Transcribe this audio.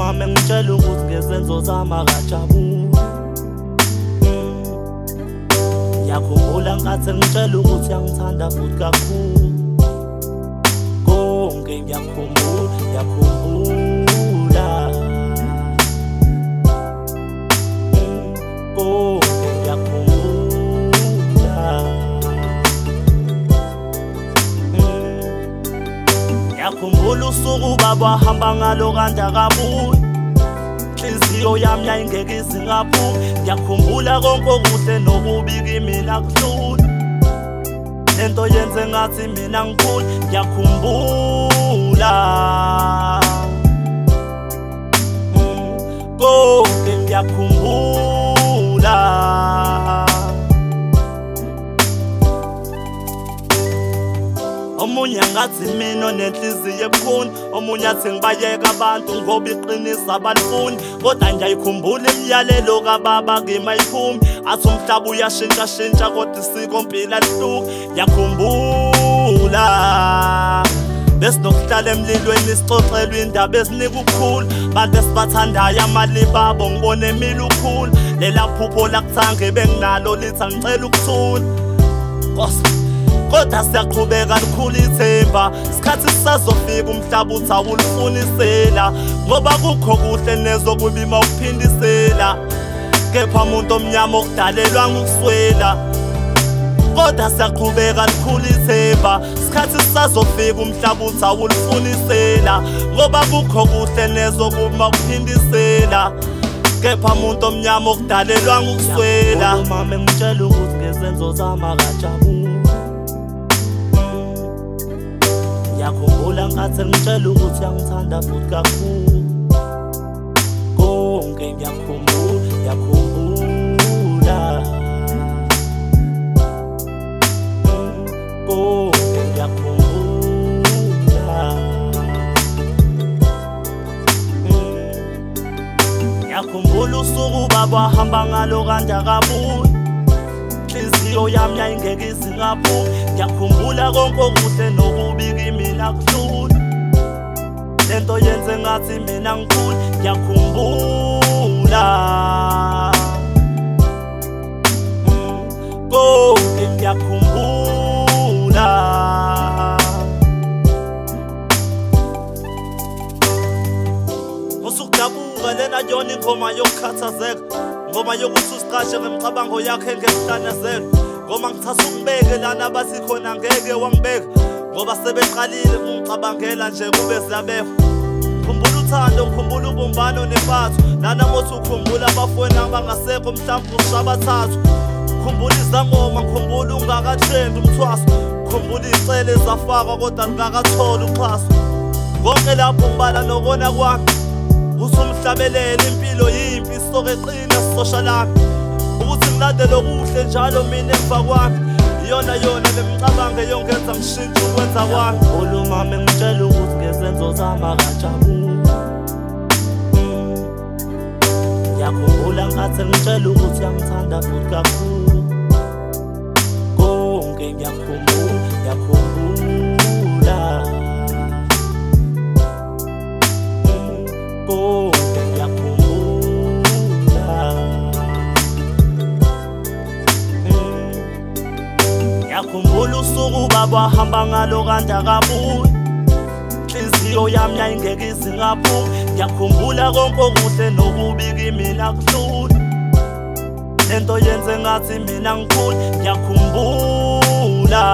Umama engitshela ukuthi ngezenzo zami akajabuli. Ngiyakhumbula nkathi engitshela ukuthi uyangithanda futhi kakhulu. Konke ngiyakhumbula, ngiyakhumbula. Konke ngiyakhumbula. Ngiyakhumbula usuku baba wahamba ngalo kanti akabuyi. Inhliziyo yami yayingeke izingaphumi. Ngiyakhumbula konke okuhle nokubi kimina kuhlula. Lento yenze ngathi mina ngikhula. Ngiyakhumbula. Konke ngiyakhumbula. Omunye angathi mina onenhliziyo ebukhuni, omunye athi ngibayeka abantu ngoba iqiniso abalifuni. Kodwa ngiyayikhumbula imiyalelo kababa kimi ayiphumi. Athi umhlaba uyashintsha-shintsha kodwa isiko mpilo alihluki. Ngiyakhumbula besinokuhlala emlilweni sixoxelwe indaba ezinika ukukhula. Bantu esibathandayo amaliba abo ngibone emile ukhula. Lela phupho lakuthange benginalo lithi angicela ukuthula. Nkosi, kodwa siyaqhubeka likhula ithemba. Isikhathi sisazofika umhlaba uthi awulifunisela. Ngoba kukho kuhle nezokubi mawuphindisela. Kepha umuntu omnyama okudalelwanga ukuswela. Kodwa siyaqhubeka likhula ithemba. Isikhathi sisazofika umhlaba uthi awulifunisela. Ngoba kukho kuhle nezokubi mawuphindisela. Kepha umuntu omnyama okudalelwanga ukuswela. Umama engitshela ukuthi ngezenzo zami akajabuli. Ngiyakhumbula nkathi engitshela ukuthi uyangithanda futhi kakhulu. Konke ngiyakhumbula, ngiyakhumbula. Konke ngiyakhumbula. Ngiyakhumbula usuku baba wahamba ngalo kanti akabuyi. Inhliziyo yami yayingeke izingaphumi. Ngiyakhumbula konke okuhle nokubi kimina kuhlula. Lento yenze ngathi mina ngikhula. Ngiyakhumbula. Konke ngiyakhumbula. Ngiyakhumbula. Usukudabuka lena yona ingoma yokukhathazeka. Ngoma yokuthi usiqashe ngemicabango yakhe engehlanezelo. Ngoma ngithatha ungibeke lana bathi khona ngeke wangibeka. Ngoba sebeqalile ukungicabangela nje kube ziyabekwa. Ngikhumbula uthando, ngikhumbula ubumbano nempatho. Lana mothi ukhumbula abafowenu abangasekho mhlawumbe ushabathathu. Ngikhumbula izangoma, ngikhumbula ungakatrendi umthwaso. Ngikhumbula iy'celo ezafakwa kodwa lingakatholi uxhaso. Konke lapho ngibala nokona kwami. Usumhlabelela impilo yimpi soke qina sosha lami. Ukuthi ngilandele okuhle njalo mina emva kwami. Iyona yona lemicabango eyongenza ngishintshe ukwenza kwami. Umama engitshela ukuthi ngezenzo zami akajabuli. Ngiyakhumbula nkathi engitshela ukuthi uyangithanda futhi kakhulu. Konke ngiyakhumbula, ngiyakhumbula. Konke ngiyakhumbula. Ngiyakhumbula usuku baba wahamba ngalo kanti akabuyi. Inhliziyo yami yayingeke izingaphumi. Ngiyakhumbula konke okuhle nokubi kimina kuhlula. Lento yenze ngathi mina ngikhula. Ngiyakhumbula.